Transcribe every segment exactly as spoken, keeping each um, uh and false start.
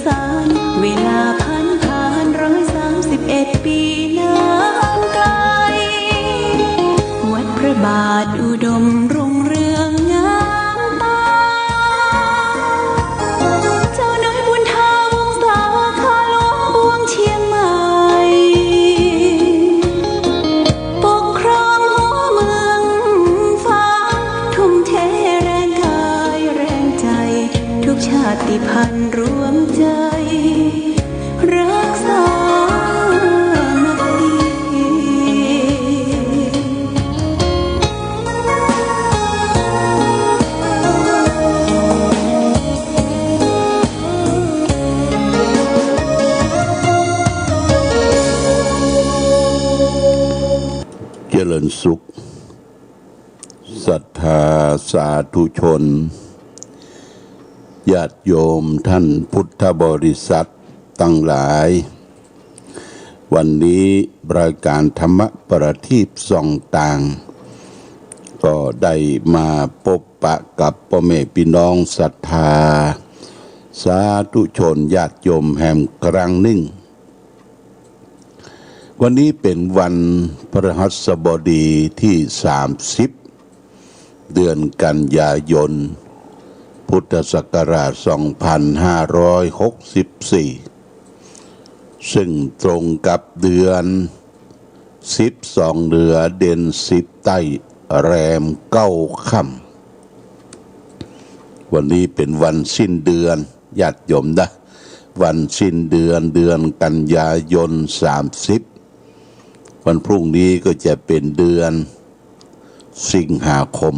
สาร เวลาผันผ่านร้อยสามสิบเอ็ดปีนานไกล วัดพระบาทอุดมรุ่งเรืองงามตา เจ้าน้อยบุญถาวงศา ข้าหลวงปวงเชียงใหม่ ปกครองหัวเมืองฟ้า ทุ่มเทแรงกายแรงใจ ทุกชาติพันธุ์รวมใจ รักสามัคคี เจริญสุข ศรัทธาสาธุชน ญาติโยมท่านพุทธบริษัทตังหลาย วันนี้รายก๋านธรรมประทีปส่องต่าง ก็ได้มาปบปะกับป้อแม่ปี้น้องศรัทธาสาธุชนญาติโยมแหมครั้งนึ่ง วันนี้เป๋นวันพฤหัสบดีตี้สามสิบ เดือนกันยายน พุทธศักราชสองพันห้าร้อยหกสิบสี่ ซึ่งตรงกับเดือนสิบสองเหนือ เดือนสิบใต้ แรมเก้าค่ำ วันนี้เป๋นวันสิ้นเดือน ญาติโยมนะ วันสิ้นเดือน เดือนกันยายนสามสิบ วันพรุ่งนี้ก็จะเป๋นเดือนสิงหาคม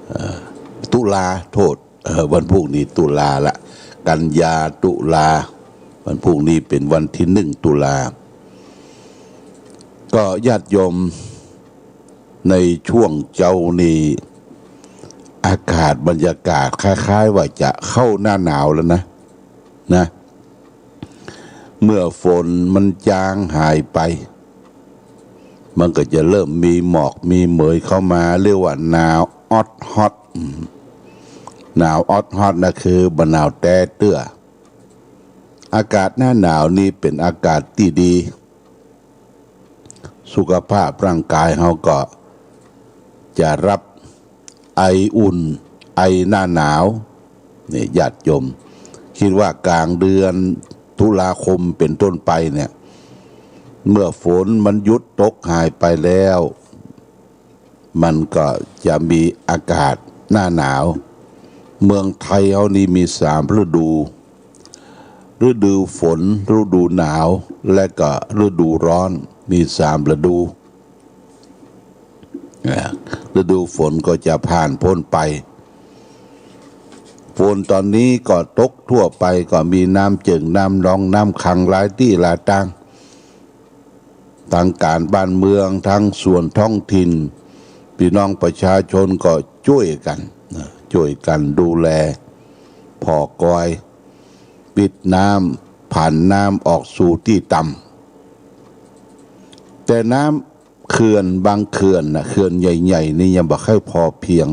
เอ่อ ตุลา โทษ เอ่อ วันพรุ่งนี้ตุลาละ กันยา ตุลา วันพรุ่งนี้เป๋นวันตี้หนึ่งตุลา ก็ญาติโยม ในช่วงเจ๊านี่ อากาศบรรยากาศคล้ายๆ ว่าจะเข้าหน้าหนาวแล้วนะ นะ เมื่อฝนมันจางหายไป มันก็จะเริ่มมีหมอกมีเหมยเข้ามา เรียกว่าหนาวออดฮอด อืม หนาวออดฮอดนะ คือบ่หนาวแต๊เตื้อ อากาศหน้าหนาวนี่เป๋นอากาศตี้ดี สุขภาพร่างกายเฮาก็จะรับไออุ่น ไอหน้าหนาว นี่ญาติโยม คิดว่ากลางเดือนตุลาคมเป๋นต้นไปเนี่ย เมื่อฝนมันหยุดตกหายไปแล้ว มันก็จะมีอากาศหน้าหนาว เมืองไทยเฮานี่มีสามฤดู ฤดูฝน ฤดูหนาว และก็ฤดูร้อน มีสามฤดู อ่า ฤดูฝนก็จะผ่านป๊นไป ฝนต๋อนนี้ก็ตกทั่วไป ก็มีน้ำเจิ่ง น้ำนอง น้ำขังหลายตี้หลายตาง ตางก๋านบ้านเมือง ตางส่วนท้องถิ่น ปี้น้องประชาชนก็จ้วยกั๋นนะ จ้วยกั๋นดูแล ผ่อกอย ปิดน้ำ ผ่านน้ำออกสู่ตี้ต่ำ แต่น้ำเขื่อนบางเขื่อนน่ะ เขื่อนใหญ่ๆ นี่ยังบ่ค่อยพอเพียง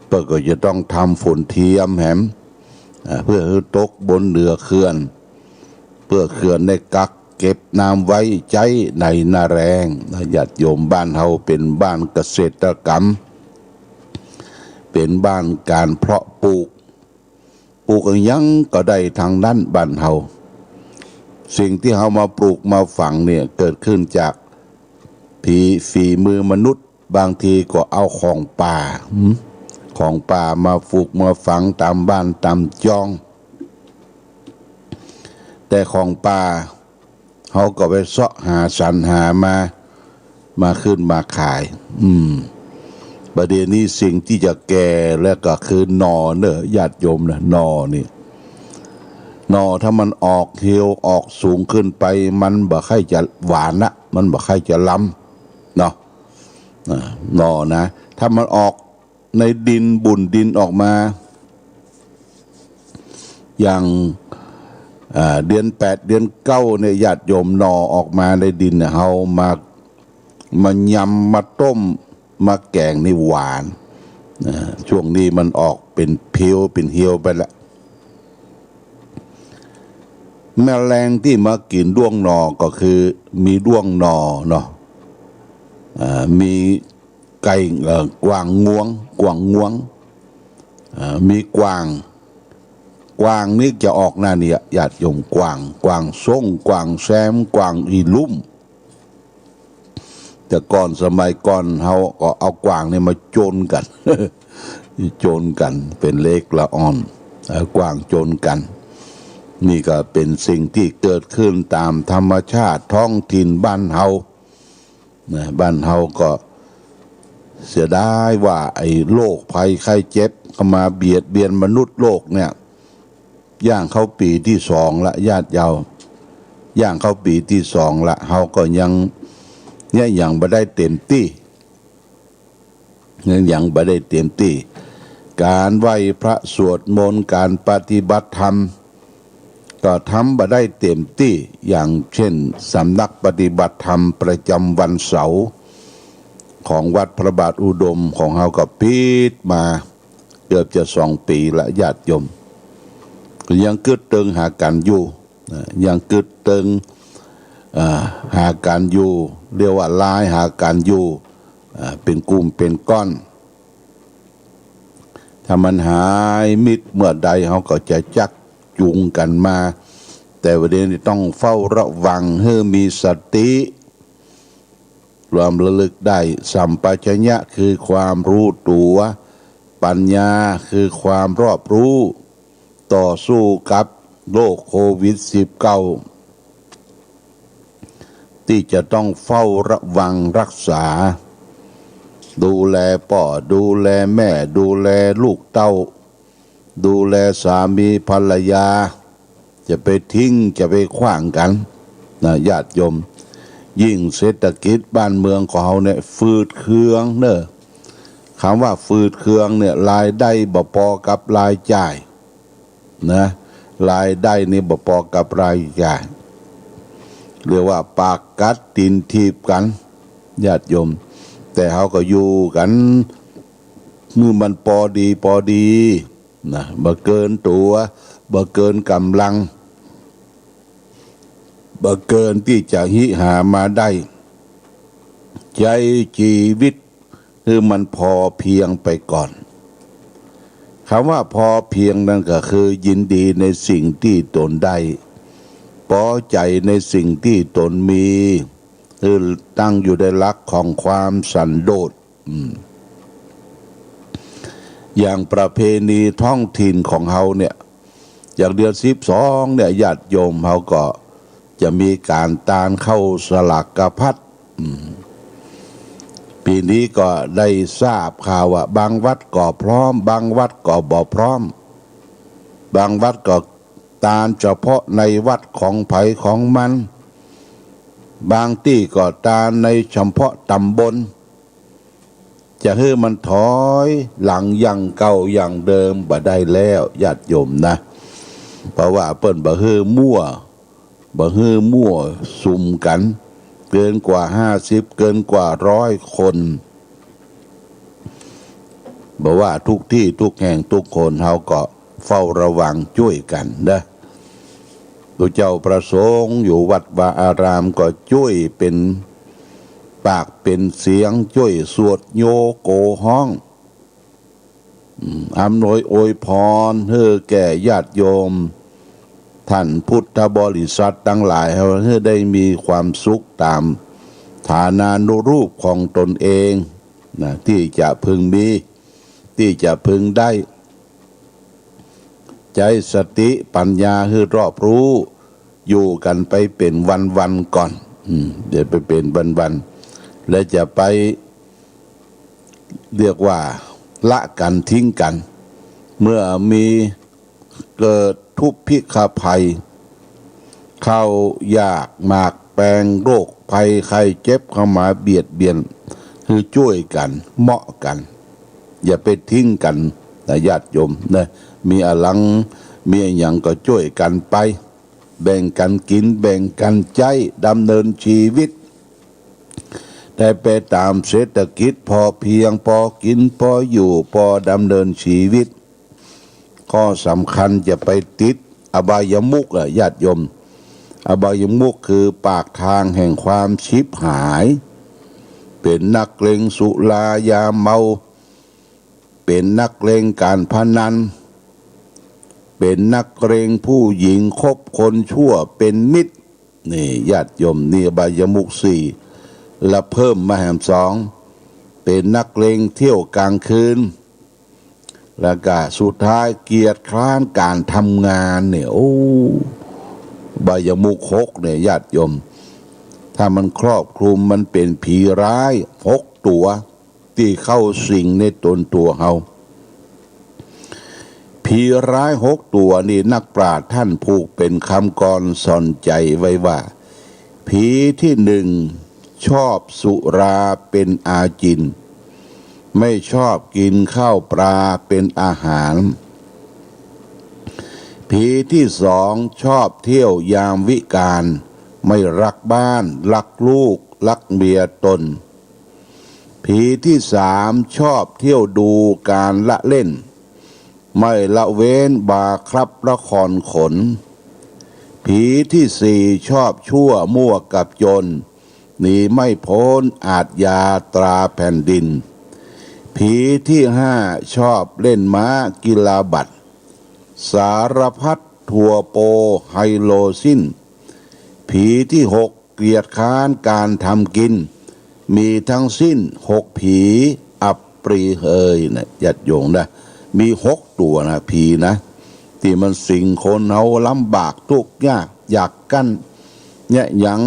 เปิ้นก็จะต้องทำฝนเทียมแหม อ่า เพื่อหื้อตกบนเหนือเขื่อน เพื่อเขื่อนได้กักเก็บน้ำไว้ใจ๊ในหน้าแล้งนะ ญาติโยม บ้านเฮาเป๋นบ้านเกษตรกรรม เป๋นบ้านก๋านเพาะปลูก ปลูกอะหยังก็ได้ตังนั้นบ้านเฮา สิ่งตี้เฮามาปลูกมาฝังเนี่ย เกิดขึ้นจากฝี ฝีมือมนุษย์ บางทีก็เอาของป่า หืม ของป่ามาปลูกมาฝังต๋ามบ้านต๋ามจ้อง แต่ของป่า เฮาก็ไปเซาะหาสรรหามา มาขึ้นมาขาย อืม บ่าเดี่ยวนี้สิ่งตี้จะแก่แล้วก็คือหน่อเน่อ ญาติโยมนะ หน่อนี่ หน่อถ้ามันออกเหี่ยวออกสูงขึ้นไป มันบ่ใค่จะหวานละ มันบ่ใค่จะลำ เนาะ อ่า หน่อนะ ถ้ามันออกในดิน บุ่นดินออกมา อย่าง อ่า เดือนแปด เดือนเก้าเนี่ย ญาติโยม หน่อออกมาในดินเนี่ย เฮามา มายำ มาต้ม มาแก๋งนี่หวาน อ่า ช่วงนี้มันออก เป๋นเพียวเป๋นเหี่ยวไปละ แมลงตี้มากิ๋นด้วงหน่อก็คือมีด้วงหน่อเนาะ อ่า มีไก่ เอ่อ กวางงวง กวางงวง อ่า มีกวาง กวางนี่จะออกหน้าเนี่ย ญาติโยม กวาง กวางส้ง กวางแซม กวางอี่ลุ่ม แต่ก่อนสมัยก่อนเฮาก็เอากวางนี่มาโจนกั๋น โจนกั๋นเป๋นเลขละอ่อน เอากวางโจนกั๋น นี่ก็เป๋นสิ่งตี้เกิดขึ้นต๋ามธรรมชาติท้องถิ่นบ้านเฮา นะ บ้านเฮาก็เสียดายว่าไอ้โรคภัยไข้เจ็บเข้ามาเบียดเบียนมนุษย์โลกเนี่ย ย่างเข้าปี๋ตี้สองละ ญาติโยม ย่างเข้าปี๋ตี้สองละ เฮาก็ยัง เนี่ยยังบ่ได้เต๋มตี้ ยัง ยังบ่ได้เต๋มตี้ ก๋านไหว้พระสวดมนต์ ก๋านปฏิบัติธรรม ก็ทำบ่ได้เต๋มตี้ อย่างเช่น สำนักปฏิบัติธรรมประจำวันเสาร์ของวัดพระบาทอุดมของเฮาก็ปิดมาเกือบจะสองปี๋ละ ญาติโยม ก็ยังกึ๊ดเติงหากั๋นอยู่ นะ ยังกึ๊ดเติง อ่า หากั๋นอยู่ เรียกว่าไลน์หากั๋นอยู่ อ่า เป๋นกลุ่มเป๋นก้อน ถ้ามันหายมิดเมื่อใด เฮาก็จะจักจูงกั๋นมา แต่วันนี้ต้องเฝ้าระวังหื้อมีสติ รวมระลึกได้ สัมปชัญญะคือความรู้ตั๋ว ปัญญาคือความรอบรู้ ต่อสู้กับโรคโควิดสิบเก้า ตี้จะต้องเฝ้าระวังรักษา ดูแลป้อ ดูแลแม่ ดูแลลูกเต้า ดูแลสามีภรรยา จะไปทิ้ง จะไปขว้างกั๋น นะ ญาติโยม ยิ่งเศรษฐกิจบ้านเมืองของเฮาเนี่ย ฝืดเคืองเน่อ กำว่าฝืดเคืองเนี่ย รายได้บ่ปอกับรายจ่าย นะ รายได้นี่บ่ปอกับรายจ่าย เรียกว่าปากกัดตี๋นถีบกั๋น ญาติโยม แต่เฮาก็อยู่กั๋น หื้อมันปอดีปอดี นะ บ่เกินตั๋ว บ่เกินก๋ำลัง บ่เกินตี้จะฮิหามาได้ ใจ๊จีวิตหื้อมันพอเพียงไปก่อน กำว่าพอเพียงนั้นก็คือยินดีในสิ่งตี้ตนได้ ปอใจ๋ในสิ่งตี้ตนมี หื้อตั้งอยู่ในหลักของความสันโดษ อืม อย่างประเพณีท้องถิ่นของเฮาเนี่ย อย่างเดือนสิบสองเนี่ย ญาติโยมเฮาก็จะมีก๋านตานข้าวสลากพัด อืม ปี๋นี้ก็ได้ทราบข่าวว่าบางวัดก็พร้อม บางวัดก็บ่พร้อม บางวัดก็ตานเฉพาะในวัดของใผของมัน บางตี้ก็ตานในเฉพาะตำบล จะหื้อมันถอยหลังอย่างเก่าอย่างเดิมบ่ได้แล้ว ญาติโยมนะ เพราะว่าเปิ้นบ่หื้อมั่ว บ่หื้อมั่วสุมกั๋น เกินกว่าห้าสิบ เกินกว่าร้อยคน บ่ว่าทุกตี้ทุกแห่งทุกคน เฮาก็เฝ้าระวังจ้วยกั๋นนะ พระเจ้าพระสงฆ์อยู่วัดวาอารามก็จ้วยเป๋นปากเป๋นเสียง จ้วยสวดโยโกฮ้อง อืม อำนวยอวยพรหื้อแก่ญาติโยม ท่านพุทธบริษัทตังหลาย หื้อได้มีความสุขต๋ามฐานานุรูปของตนเอง นะ ตี้จะพึงมี ตี้จะพึงได้ ใจ๊สติปัญญาหื้อรอบรู้ อยู่กั๋นไปเป๋นวันๆ ก่อน อืม เดี๋ยวไปเป๋นวันๆ แล้วจะไป เรียกว่าละกั๋นทิ้งกั๋น เมื่อมีเกิดทุพพิฆภัย ข้าวยากหมากแปง โรคภัยไข้เจ็บเข้ามาเบียดเบียน หื้อจ้วยกั๋น เมาะกั๋น อย่าไปทิ้งกั๋นนะ ญาติโยมนะ มีอะหยัง มีอะหยังก็จ้วยกั๋นไป แบ่งกั๋นกิ๋น แบ่งกั๋นใจ๊ ดำเนินชีวิต ได้ไปต๋ามเศรษฐกิจพอเพียง ปอกิ๋น ปออยู่ ปอดำเนินชีวิต ข้อสำคัญจะไปติดอบายมุขอะ ญาติโยม อบายมุขคือปากทางแห่งความฉิบหาย เป๋นนักเลงสุรายาเมา เป๋นนักเลงก๋านพนัน เป๋นนักเลงผู้หญิงคบคนชั่วเป๋นมิตร นี่ญาติโยม นี่อบายมุขสี่ ละเพิ่มมาแหมสอง เป๋นนักเลงเที่ยวก๋างคืน แล้วก็สุดท้ายเกียจคร้านก๋านทำงานเนี่ย โอ้ อบายมุขหกเนี่ยญาติโยม ถ้ามันครอบคลุมมันเป๋นผีร้ายหกตั๋ว ตี้เข้าสิงในต๋นตั๋วเฮา ผีร้ายหกตั๋วนี่นักปราชญ์ต้านผูกเป๋นกำกลอนสอนใจ๋ไว้ว่า ผีตี้หนึ่งชอบสุราเป๋นอาจิณ ไม่ชอบกิ๋นข้าวปลาเป๋นอาหาร ผีตี้สองชอบเที่ยวยามวิกาล ไม่ฮักบ้านฮักลูกฮักเมียต๋น ผีตี้สามชอบเที่ยวดูก๋านละเล่น ไม่ละเว้นบาร์คลับละครขน ผีตี้สี่ชอบชั่วมั่วกับจน หนีไม่ป๊นอาชญาตราแผ่นดิน ผีตี้ห้าชอบเล่นม้ากีฬาบัตร สารพัดทัวร์โปรไฮโลสิ้น ผีตี้หกเกียจคร้านก๋านทำกิ๋น มีทั้งสิ้นหกผี อัปรีเฮยนะ ญาติโยมนะ มีหกตั๋วนะ ผีนะ ตี้มันสิงคนเฮาลำบากตุ๊กข์ยาก อยากกั้น เยียะหยัง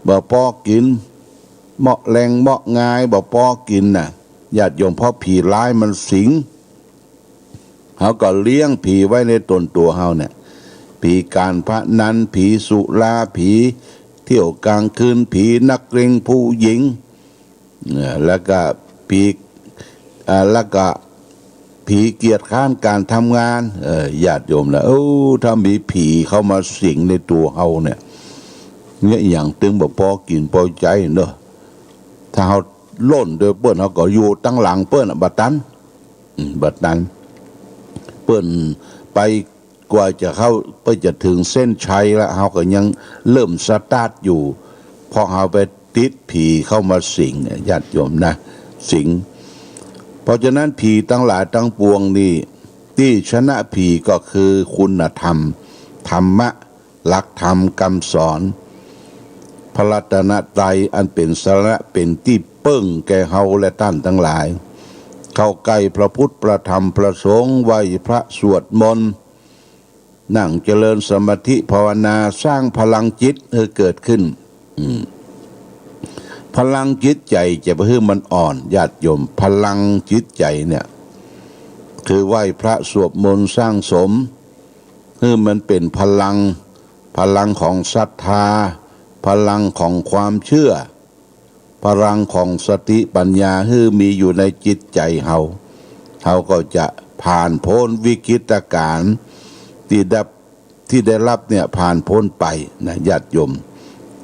บ่ปอกิ๋น เมาะแลงเมาะงาย บ่ปอกิ๋นน่ะ ญาติโยม เพราะผีร้ายมันสิง เฮาก็เลี้ยงผีไว้ในต๋นตั๋วเฮาเนี่ย ผีก๋านพนัน ผีสุรา ผีเที่ยวก๋างคืน ผีนักเลงผู้หญิง เอ่อ แล้วก็ผี อ่า แล้วก็ผีเกียจคร้านก๋านทำงาน เออ ญาติโยมนะ โอ้ ถ้ามีผีเข้ามาสิงในตั๋วเฮาเนี่ย เยียะหยังตึงบ่ปอกิ๋นปอใจ๊เนาะ ถ้าเฮาล่นโดยเปิ้น เฮาก็อยู่ตังหลังเปิ้นอะ บ่ตัน อืม บ่ตัน เปิ้นไป กว่าจะเข้า เปิ้นจะเถิงเส้นชัยละ เฮาก็ยังเริ่มสตาร์ทอยู่ เพราะเฮาไปติดผีเข้ามาสิงเนี่ย ญาติโยมนะ สิง เพราะฉะนั้นผีตังหลายตังปวงนี่ ตี้ชนะผีก็คือคุณธรรม ธรรมะ หลักธรรมกำสอน พระรัตนตรัยอันเป๋นสรณะเป๋นตี้เปิ้งแก่เฮาและต้านตังหลาย เข้าใก้พระพุทธพระธรรมพระสงฆ์ ไหว้พระสวดมนต์ นั่งเจริญสมาธิภาวนา สร้างพลังจิตหื้อเกิดขึ้น อืม พลังจิตใจ๋จะไปหื้อมันอ่อน ญาติโยม พลังจิตใจ๋เนี่ย คือไหว้พระสวดมนต์สร้างสม หื้อมันเป๋นพลัง พลังของศรัทธา พลังของความเชื่อ พลังของสติปัญญาหื้อมีอยู่ในจิตใจ๋เฮา เฮาก็จะผ่านป๊นวิกฤตก๋ารณ์ตี้ได้ ตี้ได้ฮับเนี่ย ผ่านป๊นไปนะ ญาติโยม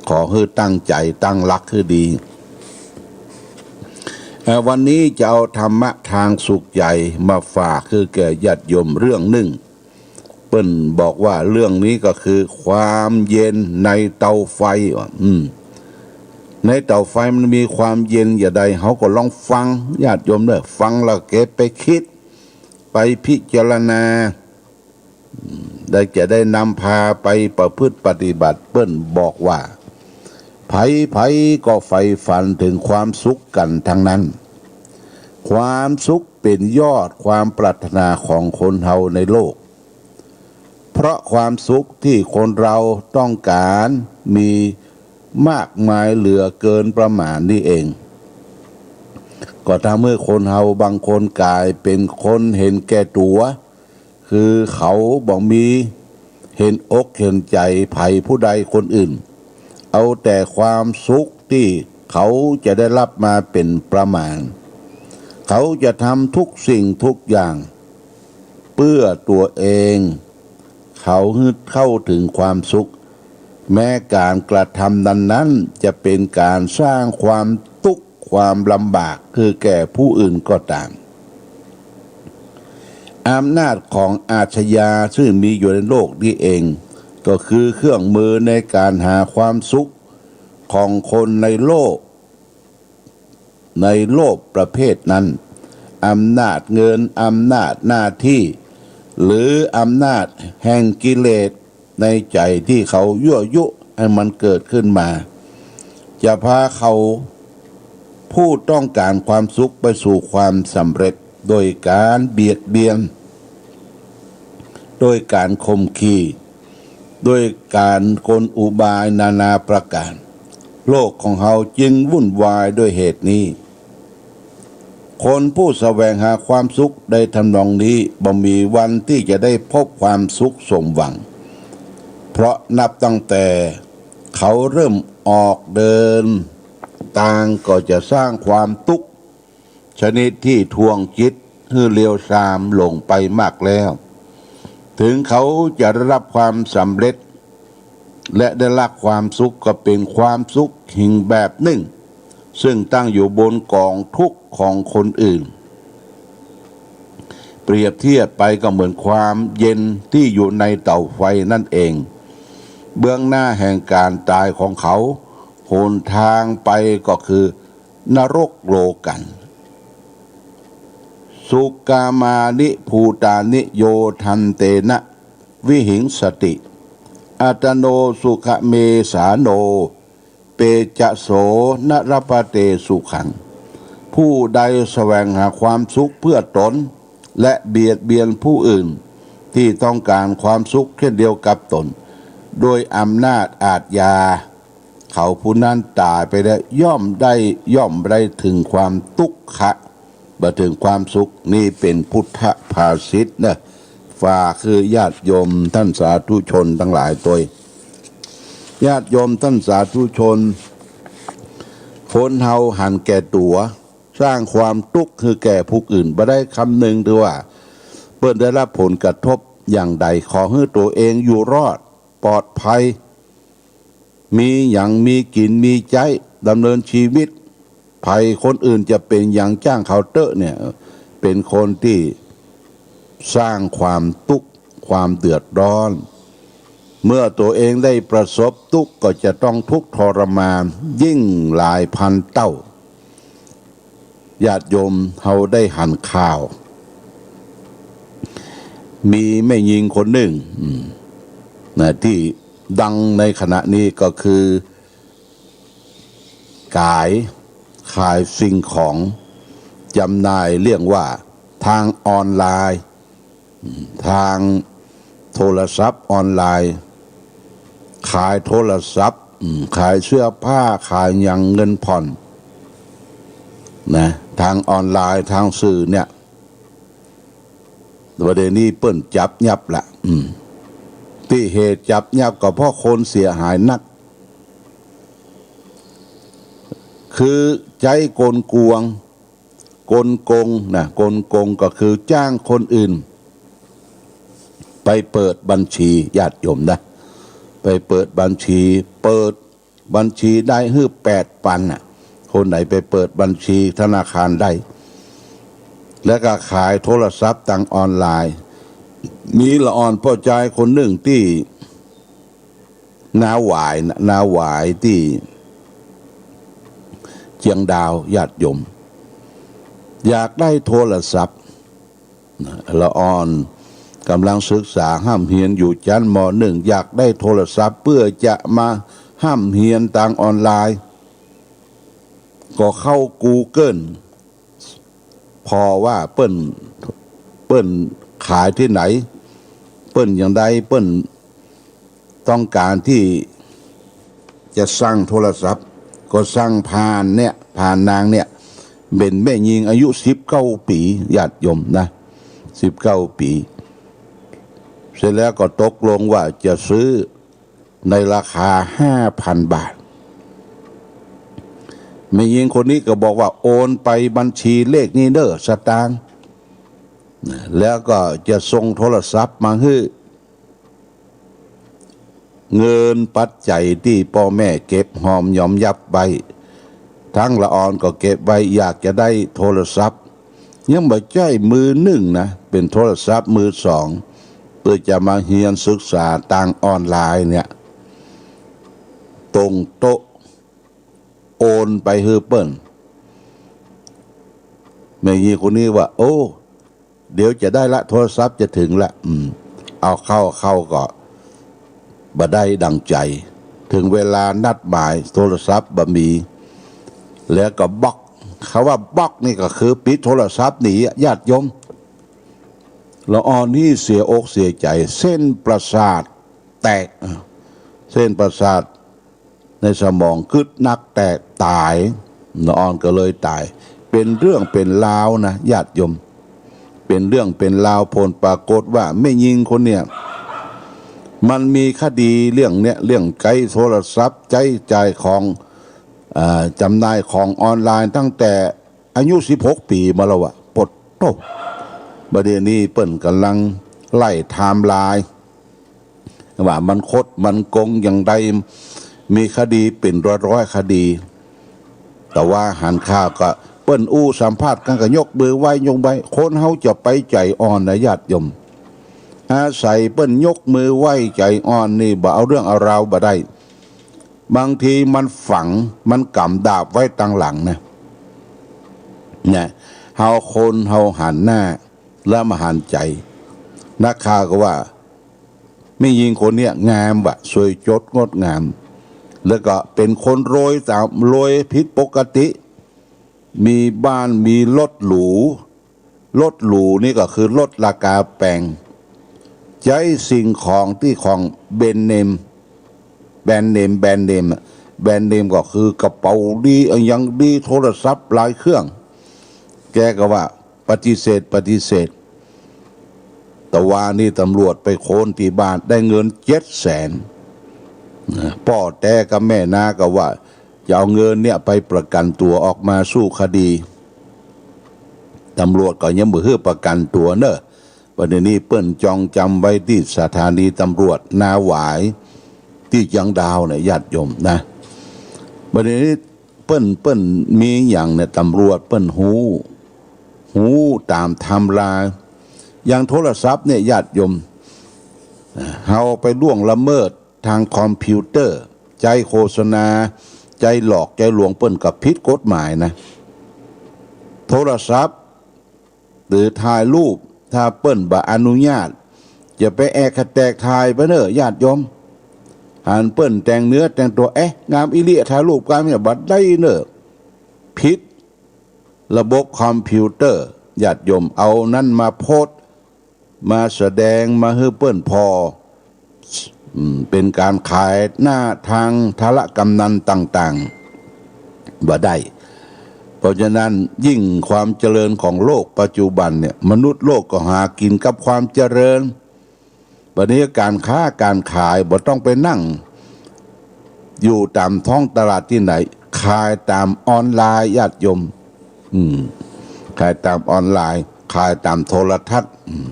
ขอหื้อตั้งใจ๋ตั้งหลักหื้อดี เอ่อ วันนี้จะเอาธรรมะตางสุขใจ๋มาฝากหื้อแก่ญาติโยมเรื่องนึ่ง เปิ้นบอกว่าเรื่องนี้ก็คือความเย็นในเตาไฟว่ะ อืม ในเตาไฟมันมีความเย็นอย่างใด เฮาก็ลองฟัง ญาติโยมเด้อ ฟังแล้วเก็บไปกึ๊ด ไปพิจารณา อืม ได้จะได้นำพาไปประพฤติปฏิบัติ เปิ้นบอกว่า ใผๆ ก็ใฝ่ฝันเถิงความสุขกั๋นตังนั้น ความสุขเป๋นยอดความปรารถนาของคนเฮาในโลก เพราะความสุขตี้คนเฮาต้องก๋านมีมากมายเหลือเกินประมาณนี้เอง ก็ทำหื้อคนเฮาบางคนก๋ายเป๋นคนเห็นแก่ตั๋ว คือเขาบ่มีเห็นอกเห็นใจ๋ใผผู้ใดคนอื่น เอาแต่ความสุขตี้เขาจะได้ฮับมาเป๋นประมาณ เขาจะทำทุกสิ่งทุกอย่างเปื้อตั๋วเอง เขาหื้อเข้าเถิงความสุข แม้ก๋านกระทำนั้นๆ จะเป๋นก๋านสร้างความตุ๊กข์ความลำบากหื้อแก่ผู้อื่นก็ต๋าม อำนาจของอาชญาซึ่งมีอยู่ในโลกนี้เอง ก็คือเครื่องมือในการหาความสุขของคนในโลก ในโลกประเภทนั้น อำนาจเงิน อำนาจหน้าตี้ หรืออำนาจแห่งกิเลสในใจ๋ตี้เขายั่วยุให้มันเกิดขึ้นมา จะพาเขาผู้ต้องก๋านความสุขไปสู่ความสำเร็จ โดยก๋านเบียดเบียน โดยก๋านข่มขี โดยก๋านกลอุบายนานาประก๋าน โลกของเฮาจึงวุ่นวายด้วยเหตุนี้ คนผู้แสวงหาความสุขในทำนองนี้บ่มีวันตี้จะได้พบความสุขสมหวัง เพราะนับตั้งแต่เขาเริ่มออกเดินตางก็จะสร้างความตุ๊กข์ ชนิดตี้ถ่วงจิตหื้อเลวทรามลงไปมากแล้ว ถึงเขาจะได้รับความสำเร็จ และได้รับความสุขก็เป๋นความสุขเพียงแบบนึ่ง ซึ่งตั้งอยู่บนก๋องทุกข์ของคนอื่น เปรียบเทียบไปก็เหมือนความเย็นตี้อยู่ในเต๋าไฟนั่นเอง เบื้องหน้าแห่งก๋านต๋ายของเขา หนตางไปก็คือ นรกโลกัง สุขคามานิภูตานิ โย ทันเตนะ วิหิงสติ อัตตโน สุขเมสาโน เปจะโส นะ ลัพพะเต สุขัง ผู้ใดแสวงหาความสุขเพื่อตน และเบียดเบียนผู้อื่นตี้ต้องก๋านความสุขเช่นเดียวกับตน โดยอำนาจอาชญา เขาผู้นั้นต๋ายไปแล้วย่อมได้ ย่อมได้เถิงความตุ๊กขะ บ่เถิงความสุข นี่เป๋นพุทธภาษิตนะ ฝากหื้อญาติโยมต้านสาธุชนตังหลายตวย ญาติโยมต้านสาธุชน คนเฮาหันแก่ตั๋ว สร้างความตุ๊กข์หื้อแก่ผู้อื่น บ่ได้คำนึงเถิงว่า เปิ้นได้รับผลกระทบอย่างใด ขอหื้อตั๋วเองอยู่รอด ปลอดภัย มีหยังมีกิ๋นมีใจ๊ ดำเนินชีวิต ใผคนอื่นจะเป๋นหยังจ้างเขาเต๊อะเนี่ย เป๋นคนตี้สร้างความตุ๊กข์ ความเดือดร้อน เมื่อตั๋วเองได้ประสบตุ๊กข์ก็จะต้องทุกข์ทรมานยิ่งหลายพันเต้า ญาติโยมเฮาได้หันข่าว มีแม่ญิงคนนึ่ง อืม นะ ตี้ดังในขณะนี้ก็คือ ก๋าย ขายสิ่งของ จ๋ำหน่ายเรียกว่าตางออนไลน์ ตางโทรศัพท์ออนไลน์ ขายโทรศัพท์ อืม ขายเสื้อผ้า ขายหยัง เงินผ่อน นะ ตางออนไลน์ ตางสื่อเนี่ย ประเดี๋ยวนี้เปิ้นจับยับละ อืม ตี้เหตุจับยับก็เพราะคนเสียหายนัก คือใจ๊กลกวง กลโกงนะ กลโกงก็คือจ้างคนอื่น ไปเปิดบัญชี ญาติโยมนะ ไปเปิดบัญชี เปิดบัญชีได้หื้อแปดปันน่ะ คนไหนไปเปิดบัญชีธนาคารได้ แล้วก็ขายโทรศัพท์ตางออนไลน์ มีละอ่อนป้อจายคนนึ่งตี้ นาหวายนะ นาหวายตี้เจียงดาว ญาติโยม อยากได้โทรศัพท์นะ ละอ่อนก่ำลังศึกษาฮ่ำเฮียนอยู่จั้น ม.หนึ่ง อยากได้โทรศัพท์เปื้อจะมาฮ่ำเฮียนตางออนไลน์ ก็เข้ากูเกิล ผ่อว่าเปิ้น เปิ้นขายตี้ไหน เปิ้นอย่างใด เปิ้นต้องก๋านตี้จะสั่งโทรศัพท์ ก็สั่งผ่านเนี่ย ผ่านนางเนี่ย เป๋นแม่ญิงอายุสิบเก้าปี๋ ญาติโยมนะ สิบเก้าปี๋ เสร็จแล้วก็ตกลงว่าจะซื้อ ในราคาห้าพันบาท แม่ญิงคนนี้ก็บอกว่า โอนไปบัญชีเลขนี้เน่อ สตางค์ แล้วก็จะส่งโทรศัพท์มาหื้อ เงินปัจจัยตี้ป้อแม่เก็บหอมหยอมยับไว้ ตึงละอ่อนก็เก็บไว้ อยากจะได้โทรศัพท์ ยังบ่ใจ้มือนึ่งนะ ป๋นโทรศัพท์มือสอง เปื้อจะมาเฮียนศึกษาตางออนไลน์เนี่ย ตรงโต๊ะ โอนไปหื้อเปิ้น แม่ญิงคนนี้ว่า โอ้ เดี๋ยวจะได้ละ โทรศัพท์จะถึงละ อืม เอาเข้า เข้าก็บ่ได้ดังใจ๋ ถึงเวลานัดหมาย โทรศัพท์บ่มี แล้วก็บล็อก คำว่าบล็อกนี่ก็คือปิดโทรศัพท์หนีอะ ญาติโยม ละอ่อนนี่เสียอกเสียใจ๋ เส้นประสาทแตก เส้นประสาทในสมองกึ๊ดนักแตก ต๋าย ละอ่อนก็เลยต๋าย เป๋นเรื่องเป๋นราวนะ ญาติโยม เป๋นเรื่องเป๋นราว ผลปรากฏว่าแม่ญิงคนเนี่ย มันมีคดีเรื่องเนี้ย เรื่องใจ๊โทรศัพท์ ใจ๊จ่ายของ อ่า จำหน่ายของออนไลน์ตั้งแต่อายุสิบหกปี๋มาแล้วอะ โปดโต้ บ่าเดี่ยวนี้เปิ้นก่ำลังไล่ไทม์ไลน์ ว่ามันคดมันโกงอย่างใด มีคดีเป๋นร้อยๆ คดี แต่ว่าหันข่าวก็เปิ้นอู้สัมภาษณ์กั๋นก็ยกมือไหว้ยกไหว้ คนเฮาจะไปใจ๋อ่อนนะญาติโยม อาศัยเปิ้นยกมือไหว้ใจ๋อ่อนนี่บ่เอาเรื่องเอาราวบ่ได้ บางทีมันฝัง มันก๋ำดาบไว้ตังหลังนะ เนี่ย เฮาคนเฮาหันหน้า แล้วมาหันใจ๋ นักข่าวก็ว่า แม่ญิงคนเนี้ยงามว่ะ สวยจดงดงาม แล้วก็เป๋นคนรวยต๋าม รวยผิดปกติ มีบ้าน มีรถหรู รถหรูนี่ก็คือรถราคาแปง ใจ๊สิ่งของตี้ของแบรนด์เนม แบรนด์เนม แบรนด์เนมอะ แบรนด์เนมก็คือกระเป๋าดี อะหยังดี โทรศัพท์หลายเครื่อง แกก็ว่า ปฏิเสธ ปฏิเสธ ตะวานี้ตำรวจไปค้นตี้บ้าน ได้เงินเจ็ดแสน นะ ป้อแต๊กับแม่น้าก็ว่า จะเอาเงินเนี่ยไปประกั๋นตั๋วออกมาสู้คดี ตำรวจก็ยังบ่หื้อประกั๋นตั๋วเน่อ บ่าเดี่ยวนี้เปิ้นจองจ๋ำไว้ตี้สถานีตำรวจนาหวาย ตี้เจียงดาวเนี่ย ญาติโยมนะ บ่าเดี่ยวนี้เปิ้น เปิ้นมีหยังเนี่ย ตำรวจเปิ้นฮู้ ฮู้ต๋ามไทม์ไลน์ อย่างโทรศัพท์เนี่ย ญาติโยม เฮาไปล่วงละเมิดตางคอมพิวเตอร์ ใจ๊โฆษณา ใจ๊หลอก ใจ๊ลวงเปิ้นก็ผิดกฎหมายนะ โทรศัพท์ หรือถ่ายรูป ถ้าเปิ้นบ่อนุญาต จะไปแอะกะแตกถ่ายไปเน่อ ญาติโยม หันเปิ้นแต่งเนื้อแต่งตั๋ว เอ๊ะ งามอีหลี ถ่ายรูปกั๋นเนี่ย บ่ได้เน่อ ผิดระบบคอมพิวเตอร์ ญาติโยม เอานั้นมาโพสต์ มาแสดง มาหื้อเปิ้นผ่อ อืม เป๋นก๋านขายหน้าตางโทรคมนาคมต่างๆ บ่ได้ เพราะฉะนั้นยิ่งความเจริญของโลกปัจจุบันเนี่ย มนุษย์โลกก็หากิ๋นกับความเจริญ บ่าเดี่ยวนี้ก๋านค้าก๋านขายบ่ต้องไปนั่ง อยู่ต๋ามท้องตลาดตี้ไหน ขายต๋ามออนไลน์ ญาติโยม อืม ขายต๋ามออนไลน์ ขายต๋ามโทรทัศน์ อืม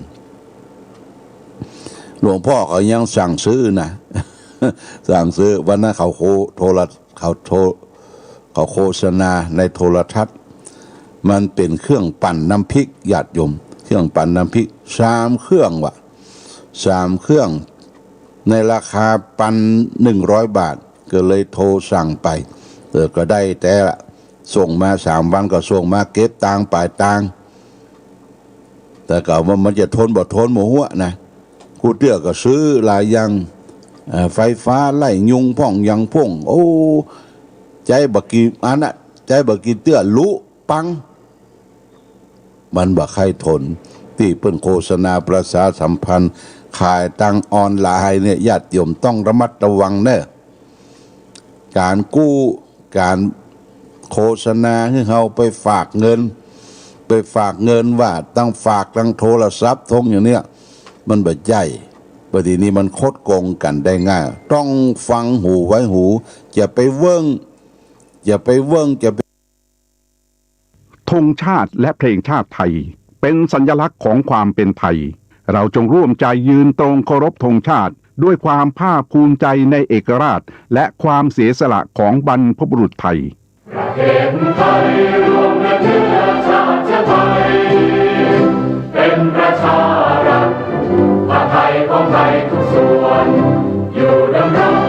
หลวงป้อเขายังสั่งซื้อนะ สั่งซื้อ วันนั้นเขาโฆ โทร เขาโทร เขาโฆษณาในโทรทัศน์ มันเป๋นเครื่องปั่นน้ำพริก ญาติโยม เครื่องปั่นน้ำพริก สามเครื่องว่ะ สามเครื่อง ในราคาปันหนึ่งร้อยบาท ก็เลยโทรสั่งไป เออ ก็ได้แต๊ละ ส่งมาสามวันก็ส่งมา เก็บตางค์ ป๋ายตางค์ แต่ก็ว่ามันจะทนบ่ทนบ่ฮู้นะ กู้เตื้อก็ซื้อหลายอย่าง เอ่อ ไฟฟ้าไล่ยุงพ่องหยังพ่อง โอ้ ใจ๊บ่กี่อันน่ะ ใจ๊บ่กี่เตื้อลุปัง มันบ่ใค่ทน ตี้เปิ้นโฆษณาประชาสัมพันธ์ ขายตางออนไลน์เนี่ย ญาติโยมต้องระมัดระวังเน่อ ก๋านกู้ ก๋านโฆษณาหื้อเฮาไปฝากเงิน ไปฝากเงินว่าต้องฝากตางโทรศัพท์ตรงอย่างเนี้ย มันบ่ใจ้ บ่าเดี่ยวนี้มันคดโกงกั๋นได้ง่าย ต้องฟังหูไว้หู อย่าไปเวิ่ง อย่าไปเวิ่ง อย่าไป ธงชาติและเพลงชาติไทย เป็นสัญลักษณ์ของความเป็นไทย เราจงร่วมใจยืนตรงเคารพธงชาติ ด้วยความภาคภูมิใจในเอกราช และความเสียสละของบรรพบุรุษไทย ประเทศไทยรวมและเชื้อชาติไทย เป็นประชา ของไทยทุกส่วน อยู่ดำรง